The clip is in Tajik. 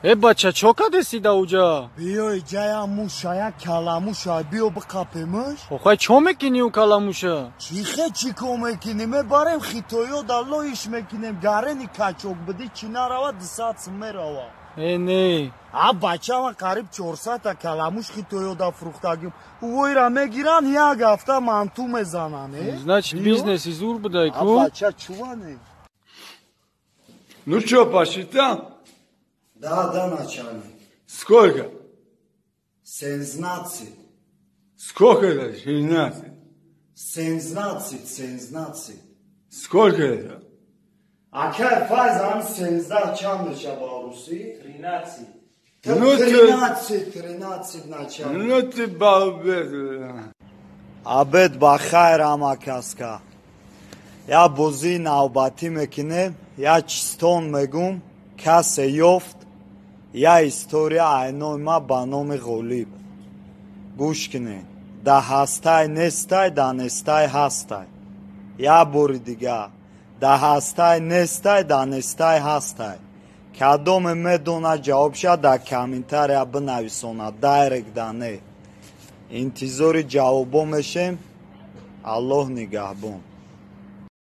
Э, бача, чо кадеси да уҷа? Биё, иҷая мушая, каламуша, биё биқапемаш. Охай, чо мекунӣ ӯ каламуша? Чихе чӣ ко мекунем? Мебарем хитоё, да лоиш мекунем. Гарени качок бидӣ, чӣ нарава, 200 сум мерава. Э, не. А бача, ман қариб 400-та каламуш хитоё да фурӯхтагим. Увойра мегиранд, як ҳафта манту мезананд, э? Значит, бизнеси зур будай А ку. Бача, чуване. Ну что, посчитал? Да, начальник. Сколько? 17. Сколько это? 16. 17, 17. Сколько это? Акай Файз, ам 17 чанд меша ба русӣ? 13. Ну ты- 13, 13, начальник. Ну ты балбес, бля. Обед ба хайр, ҳама каска. Я бозии навбатӣ мекунем, я чистон мегум, касе ёфт, я история айнои ма ба номи Ғолиб. Гӯш кунед: да ҳастай нестай, да нестай ҳастай. Як бори дигар: да ҳастай нестай, да нестай ҳастай. Кадоме медона ҷавобша, дар комментария бинависонад, директ да не. Интизори ҷавобо мешем. Аллоҳ нигаҳбон.